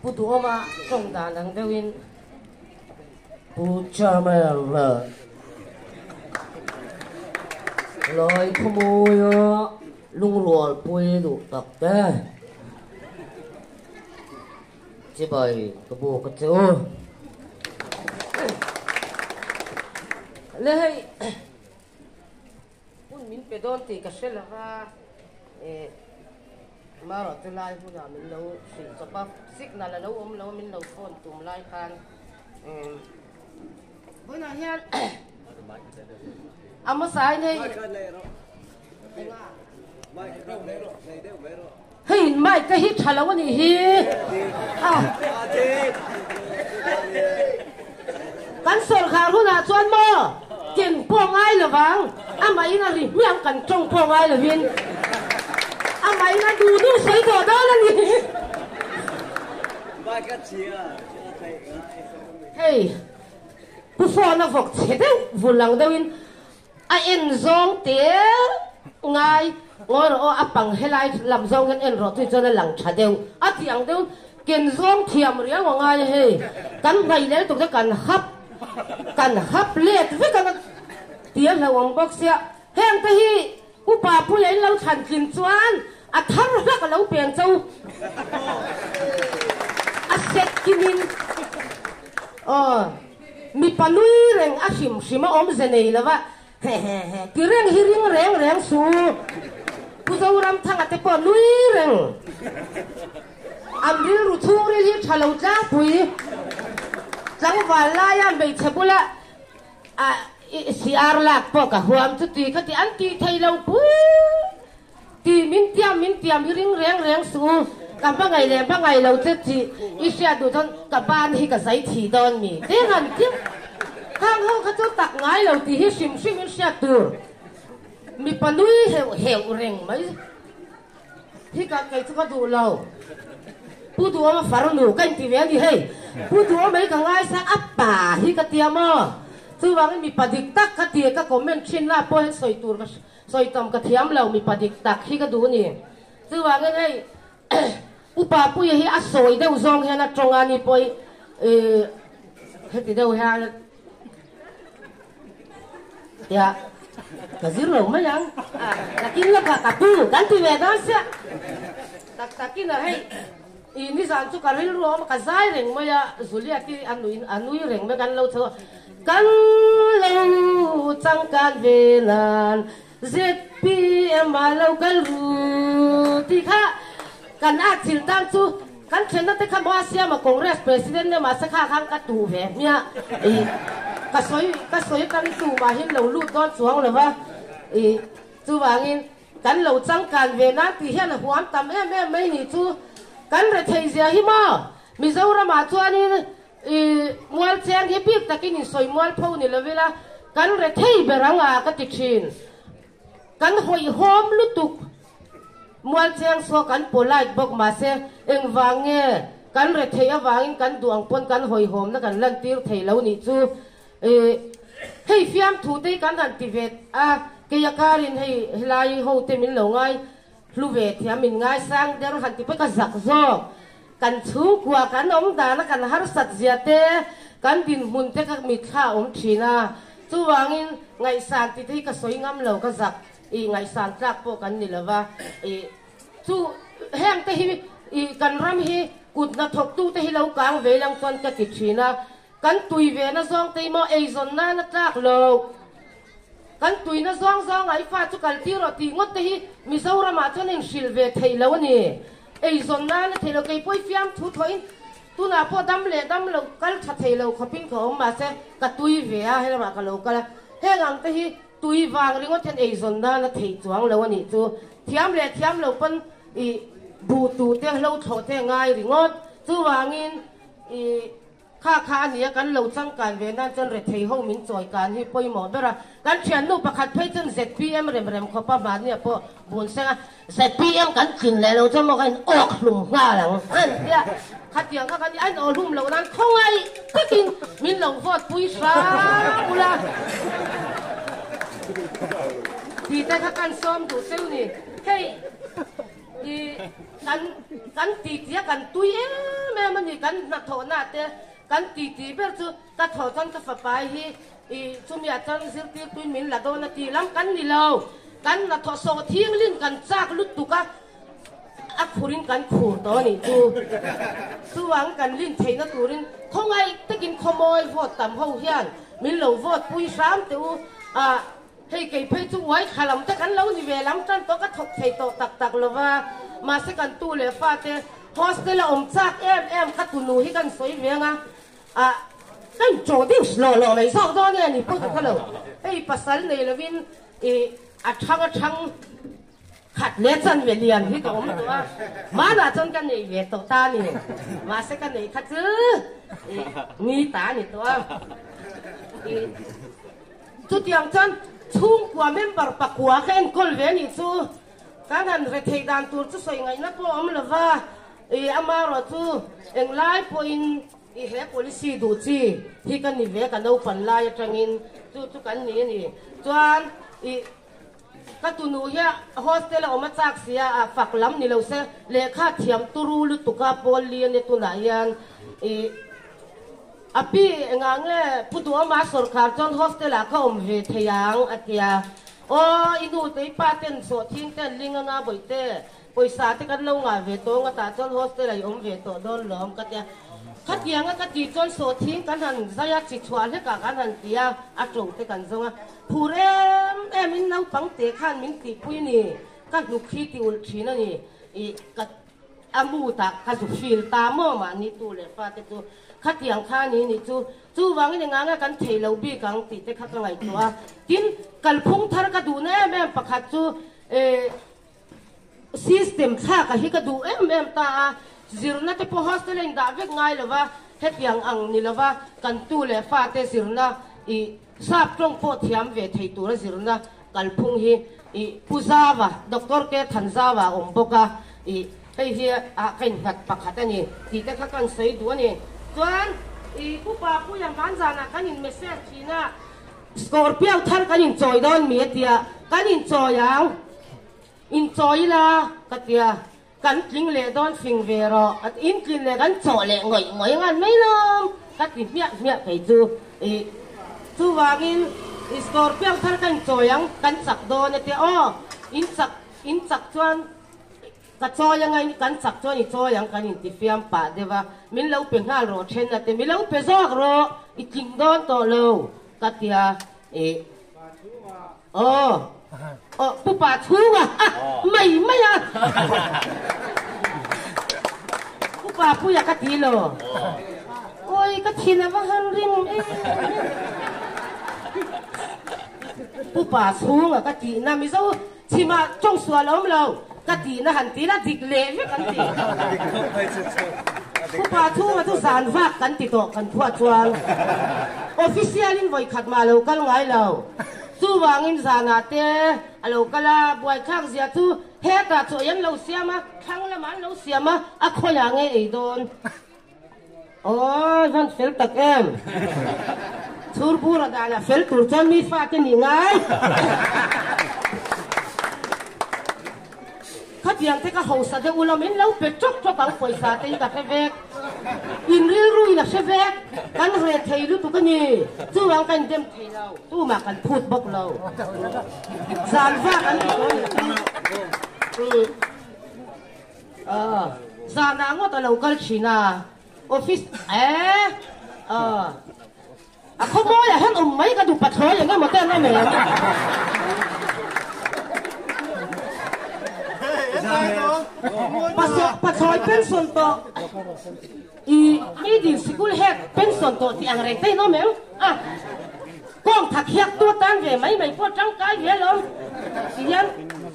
Pu Duhawma tawng dan ang deuhin Pu Chairman leh Lai Khawmawia lungrualpui duh tak te chibai ka buk a che u. Le hei Hun min pe dawn tih ka hre lo va, eh marawh chu lai hunah min lo hrilh chawp a, signal a lo awm lo a min lo phone tum lai khan eh vawiinah hian a hmasain hei Hei in mic te hi tha lo a nih hi. Kan sawrkhar hunah chuan maw ken pawh ngai lovang, amahin a ri hmiang kan tawng pawh ngai lovin amahin a duh duh sawi tawh dawn a ni. Hei Pu Phone a vawk chhe deuh vul ang deuhin A en zawng te ngai ngawi rawh aw, a pang helai lam zawng hian en rawh tih chuan a lang tha deuh a tih ang deuh ken zawng thiam riau a ngai a hei kan hnaih lel tuk te kan hap kan hap let vek ang a ti a hlauhawm bawk sia heng te hi upa puia in lo thlan tlin chuan a thar hlak a lo peng cho a set kimin aw. Mipa nui reng a hrim hrim a awmze nei lo a, he he he ti reng hi ring reng reng su. Pu Zoramthanga te pawh nui reng. An rilru chhungril hi tha lo tlangpui. Tlangval laia hmeichhe bula a CR lak pawh ka huam chu ti kha ti an tih thei lo pui. Ti min tiam min tiam hi ring reng reng suh u, ka hmangaih leh hmangaih lo che tih i hriat duh chuan ka ban hi ka zai thih dawn mi te han ti. Khang ho kha chu tak ngai lo tih hi hrim hrim in hriat tur mipa nui heuh heuh reng mai hi ka kei chu ka duh lo. Pu Duhawma farnu ka inti ve a ni hei, Pu Duhawma hi ka ngaisang a pa hi ka tia maw? Chuvangin mipa dik tak ka ti ka comment thin lah pawh hian sawi tur ka Sawi tam ka thiam lo, mipa dik tak hi ka duh a ni. Chuvangin hei Upa Puia hi a sawi deuh zawng hian a tawng a ni pawh hi heti deuh hian tia ka zir lo mai ang. Takin laka ka pu kan ti ve dawn sia. Tak takin a hei i nizan chu ka rilru a awm a, ka zai reng mai a, Juliet hi a nui a nui reng mai kan lo chho a. Kan lo changkan ve nan zpm ah lo kal ru tih kha kan at thil tan chu kan thenna te kha maw a siam a Congress President nia mahse kha khan ka tuh ve hmiah ih ka sawi ka sawi atangin tumah hin lo lut dawn chuang lo va ih chuvangin kan lo changkan ve nan tih hian a huam tam em em mai nih chu kan rethei zia hi maw Mizoramah chuanin I mual cheng hi bik takin in sawi mual pho ni lo ila, kan re thei ber ang a ka ti thin. Kan hawihhawm lutuk. Mual cheng saw kan polite bawk mahse engvang nge kan re theih avangin kan duh ang pawn kan hawihhawmna kan lantir thei lo nih chu. I hei fiamthu te hi kan han ti ve a, kei a karin hei helai ho te min lo ngai hlu ve thiam min ngaisang der han ti pawh ka zak zawk. Kan chhungkua kan awm dana kan harsat zia te, kan dinhmun te ka mitthla a awm thin a. Chuvangin ngaihsan tih te hi ka sawi ngam lo, ka zak i ngaihsan tlak pawh kan ni lo va. I chu heng te hi i kan ram hi kut hnathawktu te hi lo kang ve lang chuan ka ti thin a. Kan tui ve na zawng te hi maw eizawn nan a tlak lo. Kan tuina zawng zawngah i fa chu kal tir rawh tih ngawt te hi Mizoramah chuan a inhrilh ve theih lo a ni. Eizawn nan a thei lo, kei pawh i fiam thu thawhin tunah pawh dam leh dam lo kal tha thei lo khawpin ka awm mahse ka tui ve a, helamah ka lo kal a. Heng ang te hi tui vang ringawt hian eizawn nan a theih chuang lo a nih chu. Thiam leh thiam lo pawn i buh tuh te hlo thlawh te a ngai ringawt. Chuvangin i. Kha kha a nia, kan lo changkan ve nan chuan rethei ho min chawi kan hi pawimawh ber a. Kan thiannu pakhat phei chuan zpm rem rem khawp a mahnia pawh bun seng a, zpm kan tlin leh lo chuan maw ka in awk hlum nghal ang a ni tia. Khatiang kha kan ni, a in awh hlum loh nan khawngaih takin min lo vote pui hram ula tih te kha kan sawm duh cheu ni. Hei. I kan kan titi a kan tui em em em a ni kan hnathawhna te kan titi ber chu ka thawh chuan ka fapa hi i chumi ah chuan zirtirtuin min la dawn a ti lam kan ni lo kan hnathawh sawh thinglin kan chak lutuk a a khurin kan khur tawh a nih chu chuvang kan lin theihna turin khawngaih takin khawmawi vote tam ho hian min lo vote pui hram teh u a. Hei kei phei chu uai thla lam te kan lo ni ve lam tan tawh ka thawk thei tawh tak tak lo va, mahse kan tu leh fa te hostel a awm chak em em ka tunu hi kan sawi ve anga ah ka introduce lawh lawh mai zawk dawn e ni pawh ka hre lo, hei pasal nei lovin ih a thang a thang khat leh chan ve lian hi ka awm tawh a, hmanah chuan ka nei ve tawh ta a ni, mahse ka nei kha chu ih ni ta a ni tawh a ih. Chutiang chuan chhungkua member pakua ka enkawl ve anih chu kan han re theih dan tur chu sawi ngaihna pawh a awm lo va, i amarawh chu englai pawhin i he policy duh chi hi ka ni ve ka naupan lai atangin chu chu kan ni a ni. Chuan i ka tunu hi hostel a awm a chak sia a fak lam ni lo se lehkha thiam turu lutuk a pawl li a nia tunah hian i A pi, engah nge Pu Duhawma sawrkhar chuan hostel ah ka awm ve thei ang? a ti a. Aw, i nu te i pa ten sawhthing te an ling anga bawihte, pawisa te kan lo ngah ve tawng a tah chuan hostel ah i awm ve tawh dawn lawm ka ti a. Khatianga ka tih chuan sawhthing kan han zai a, chi chhuah hlekah kan han ti a, a to te kan zawng a. Phur em em in naupang te khan min tihpui ni, ka hnuk hi ti ulh thin a ni, ih ka A mutah ka zu feel ta maw mahni tu leh fate chu khatiang kha ni nih chu chuvangin engah nge kan thei lo bik ang tih te kha ka ngaihtuah a. Tin, kalphung thar ka duhna em em pakhat chu eh system thlak a hi ka duh em em ta a, zirna te pawh hostel a indah vek ngai lo va, hetiang ang ni lo va kan tu leh fate zirna ih sap tawng pawh thiam ve thei tura zirna Kalphung hi i Pu Zava, Doctor K. Thanzava a awm bawk a, i hei hi ah ka innghat pakhat a ni tih te kha kan sawi duh a ni. Chuan i Pu Papuia hmanzanah kan in message thin a, Scorpio thar kan inchawi dawn mi a tia, kan inchawi ang, inchawi ila ka tia, kan tling leh dawn fing ve rawh, in tlin leh kan chawh leh ngawih ngawih ngan mai lawm ka ti hmiah hmiah kei chu i chuvangin i Scorpio thar ka inchawi ang kan chak dawn a tia aw in chak in chak chuan ka chawi anga kan chak chuan i chawi ang kan intifiam pah deuh a min lo pe nghal rawh then a ti mi lo pe zawk rawh i tling dawn tawh lo ka tia i Aw, aw, pupa chhunga a mai mai a. Pupa puia ka ti lo. Awi ka thin a va han rim em. Pupa chhunga ka tihna Mizo chhimah tawng sual a awm lo. Ka tihna han ti la dik leh vek an ti. Pupa chhunga chu zan vak kan ti tawh kan phuah chuan official in vawikhat mah a lo kal ngai lo. Chuvangin zanah te a lo kal a, buaithlak zia chu hetah chaw an lo siam a, thlang lamah an lo siam a, a khawiah nge ei dawn? Aw, i van fel tak em? Chhurbura danah fel tur chuan mi fate nih ngai. Khatiang te ka hausa deuh ula min lo pe tawk tawk ang pawisa te hi ka hre vek. In rilru in a hre vek. Kan re thei lutuk a ni. Chuvang ka indem thei lo. Tumah kan phut bawk lo. Zan vak an ti dawn lo. Zanah ngawt a lo kal thin a, office eh a khawmawiah hian awm mai ka duh pathlawi eng emaw te an awm em? Pathlawi pension tawh i middle sikul head pension tawh tih ang reng te in awm em? A kawng thak hiak tu atan ve mai mai pawh tangkai ve alawm ti hian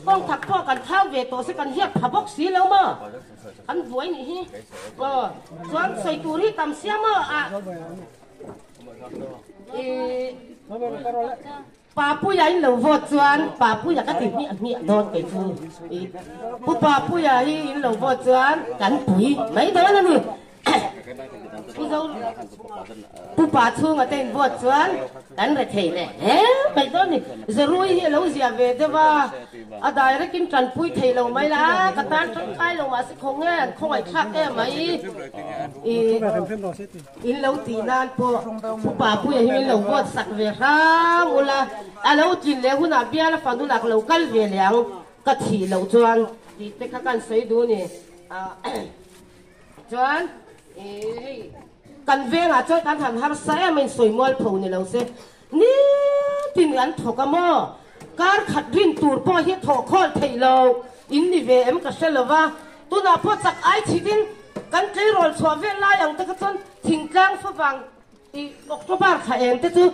kawng thak pawh kan thau ve tawh se kan hiak pha bawk si lo maw kan buai nih hi aw chuan sawi tur hi tam sia maw a ih Papuia in lo vote chuan Papuia ka ti hmiah hmiah dawn kei chu ih Pu Papuia hi in lo vote chuan kan pui mai dawn a ni. Pu Zo Pu Pa chhunga te inbuat chuan kan re thei leh hle mai dawn ni. Zarui hi a lo zia ve deuh a, a direct in tanpui thei lo mai la, ka tan tangkai lo mahse khawnge an khawngaihthlak em mai i in lo tih nan pawh Pu Papuia hi min lo vote sak ve hram ula, a lo tlin leh hunah biala fanu lak lo kal ve leh ang ka thih loh chuan tih te kha kan sawi duh ni. Chuan hei kan vengah chuan kan han harsa em a insawi mual pho ni lo se nitin an thawk a maw? Kar khat rin tur pawh hi thawh khawl theih lo in ni ve em ka hre lo va, tunah pawh chak ai chhitin kan tleirawl chhuah vel lai ang te kha chuan thingtlang favang i October thla eng te chu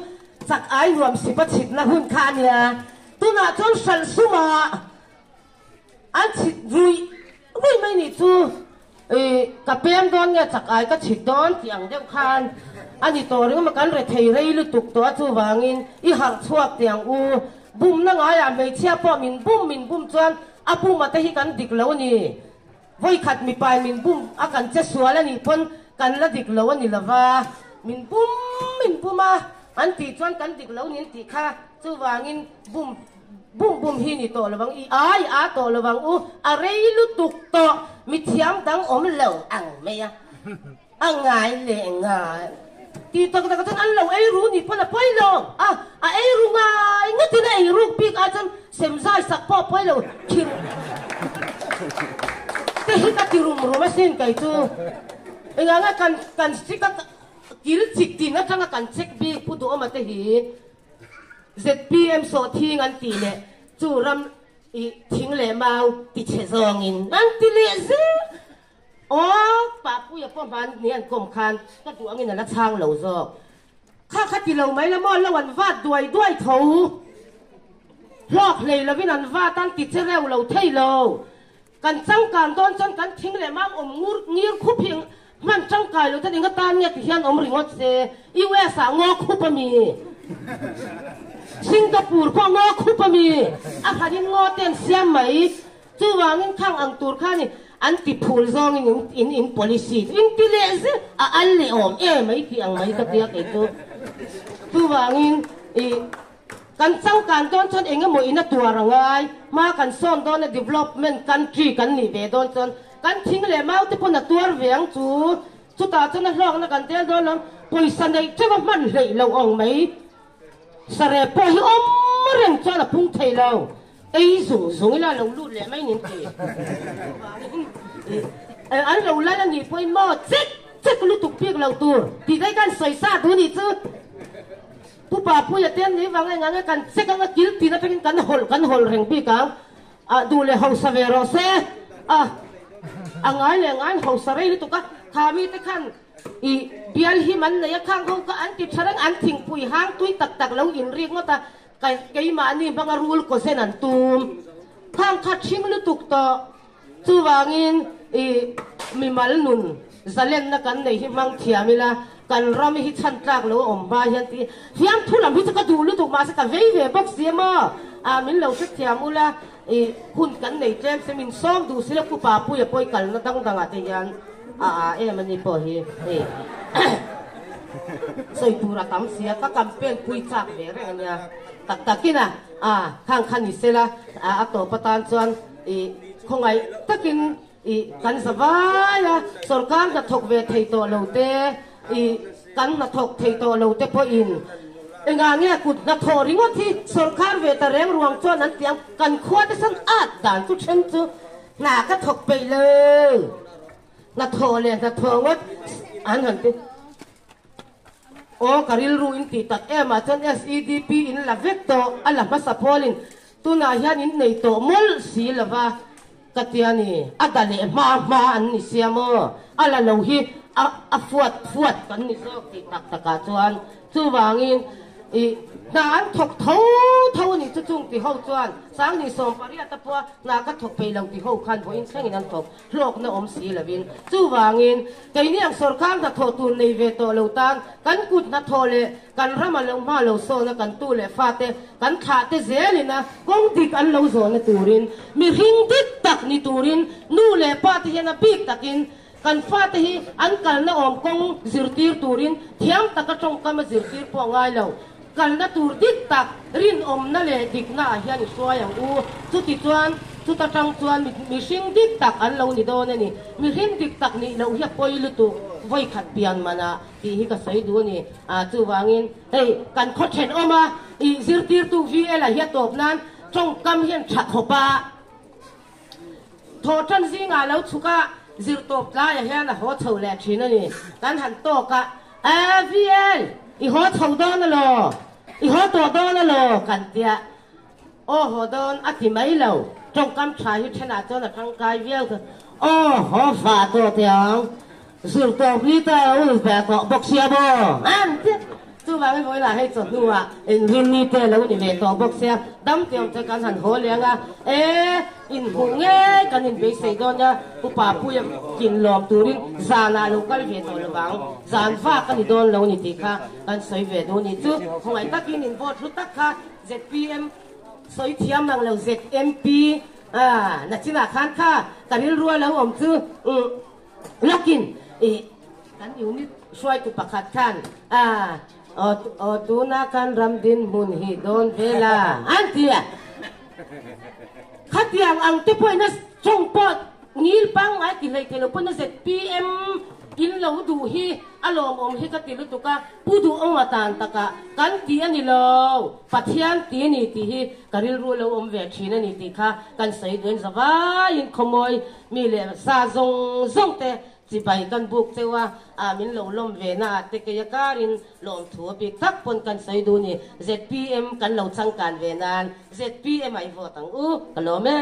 chak ai nuam sip a chhitna hun kha a nia, tunah chuan hralh sumah An chhit ruih ruih mai nih chu ih ka pem dawn nge chak ai ka chhit dawn tih ang deuh khan a ni tawh ringawt mai kan rethei rei lutuk tawh a chuvangin i harh chhuak tih ang u bumna ngaiah hmeichhia pawh min bum min bum chuan a buma te hi kan dik lo a ni vawikhat mipai min bum a kan che sual a nih pawn kan la dik lo a ni lova min bum min bum a an tih chuan kan dik lo nin tih kha chuvangin bum Bum bum hi ni tawh lovang i ai a tawh lovang u, a rei lutuk tawh, mithiam dang awm lo ang mai a, a ngai leh ngai ti tak tak ah chuan an lo ei ru ni pawn a pawi lo a, a ei ru ngai ngatin a ei ruk bik ah chuan sem zai sak pawh a pawi lo khir te hi ka ti rum rum asin kei chu engah nge kan kan stick a kil chik tin atanga kan check bik Pu Duhawma te hi. ZPM sawhthing an tih leh chu ram i thing leh mau ti chhe zawngin an ti leh zel. Aw, Papuia pawh hman ni an kawm khan ka duh angin a la chhang lo zawk. Kha kha ti lo mai la maw lo an vat duai duai tho. Hlawk hlei lovin an vat an ti che reuh lo thei lo. Kan changkan dawn chuan kan thing leh mau awm ngur ngir khup hi hman tangkai lo ten enga tan nge ti hian awm ringawt se. US ah ngaw khup a mi? Singapore pawh ngaw khup a mi? A hranin ngaw te an siam mai. Chuvangin khang ang tur kha ni an ti phul zawngin in in in policy chu in ti leh zel a al leh awm em mai tih ang mai ka tia kei chu. Chuvangin i. Kan changkan dawn chuan eng emaw in a tuar a ngai, hma kan sawn dawn a development country kan nih ve dawn chuan kan thing leh mau te pawn a tuar ve ang chu, chutah chuan a hlawkna kan tel dawn lo, pawisa neih teuh a hman hleih lo ang mai, sarep pawh hi awm reng chuan a phung thei lo, ei zung zung ila lo lut leh mai nin ti. An lo lal a nih pawhin maw chek chek lutuk bik lo tur tih daih khan sawi sa duh nih chu. Pu Papuia te an nih vang a engah nge kan check anga kil tin atangin kan hawlh kan hawlh reng bik ang ah duh leh hausa ve rawh se a a ngai leh ngai hausa rei lutuk a kha mi te khan ih bial him an nei a khang ho kha an ti tha reng an thingpui hang tui tak tak lo in rik ngawt a keimahni hmanga rul kaw zen an tum khang kha thing lutuk tawh. Chuvangin i mimal nun zalenna kan nei hi hmang thiam ila, kan ram hi chhan tlak lo a awm hma hian ti hian thu lam hi chu ka duh lutuk mahse ka vei ve bawk si emaw ah min lo hrethiam ula i hun kan nei tlem se min sawm duh si lo Pu Papuia pawh i kalna dang dangah te hian a a em a ni pawh hi hei sawi tur a tam si a ka campaign pui chak ve reng a nia tak takin a a khang kha ni sela a tawp atan chuan I khawngaih takin i kan za vai a, sorkar hnathawk ve thei tawh lo te, i kan hnathawk thei tawh lo te pawhin engah nge kut hnathawh ringawt hi sorkar ve ta reng ruang chuan an ti ang, kan khua te san at dan chu then chu hna ka thawk peih lo, hnathawh leh hnathawh ngawt an han ti. Aw ka rilru in tih tak em ah chuan SEDP in la vek tawh a la hmasa pawlin tunah hian in nei tawh mawlh si lova ka ti a ni. A da leh hma hma an ni sia maw? A la lo hi a a fuat fuat kan ni zawk tih tak takah chuan chuvangin ih hna an thawk tho tho a nih chu chung ti ho chuan Sangni 18 a pawha hna ka thawk peih lo ti ho khan vawiin thlengin an thawk hlawkna awm si lovin. Chuvangin, keini ang sorkar hnathawh tur nei ve tawh lo tan kan kut hnathawh leh kan rama lo hma lo sawna kan tu leh fate kan thlah te zelina kawng dik an lo zawhna turin mihring dik tak ni turin nu leh pa te hian a bik takin Kan fate hi an kalna awm kawng zirtir turin thiam taka tawngkam a zirtir pawh a ngai lo. Kalna tur dik tak, rinawmna leh dikna ah hian i hruai ang u. Chuti chuan, chuta tang chuan mihring dik tak an lo ni dawn a ni. Mihring dik tak nih loh hi a pawi lutuk, vawikhat pian manah tih hi ka sawi duh a ni. Chuvangin hei kan khaw thenawma i zirtirtu VL-a hi a tawp nan tawngkam hian tha khawp a. Thawhtan zingah lo chhuk a, zirtawp tlaiah hian a haw chho leh thin a ni. Kan han tawk a, A, VL, i haw chho dawn alaw? I haw tawh dawn alaw? kan tia. Aw haw dawn a ti mai lo. Tawngkam tha hi thenah chuan a tangkai viau ta. Aw haw fah tawh teh ang. Zirtawp ni ta ul ve tawh bawk sia maw? An ti. Chuvangin vawilah hei chawhnuah inrinni te lo ni ve tawh bawk sia, dam tiang te kan han haw leng a, e, inhmuh ngei kan inbeisei dawn nia, upa Puia kin lawm turin zanah lo kal ve tawh lovang, zan vak a ni dawn lo ni tih kha kan sawi ve duh ni chu. Khawngaih takin in vote hlu tak kha zpm sawi thiam ang lo ZMP a nachinah khan kha ka rilru a lo awm chu umm. Lakin i kan unit hruaitu pakhat khan a aw tuna kan ram dinhmun hi dawn vel a an ti a. Khatiang ang te pawhin a chawng pawh ngil pangngai ti hlei thei lo pawn a zpm in lo duh hi a lawmawm hi ka ti lutuk a, Pu Duhawng atan takah kan ti a ni lo, Pathian ti a ni tih hi ka rilru lo awm ve thin a ni tih kha kan sawi duhin zavaiin khawmawi mi leh sa zawng zawng te chibai kan buk cheu a, ah min lo lawm ve na ah te kei a karin lawmthu a bik tak pawn kan sawi duh ni. Zpm kan lo changkan ve nan zpm ah i vote ang u, ka lawm e.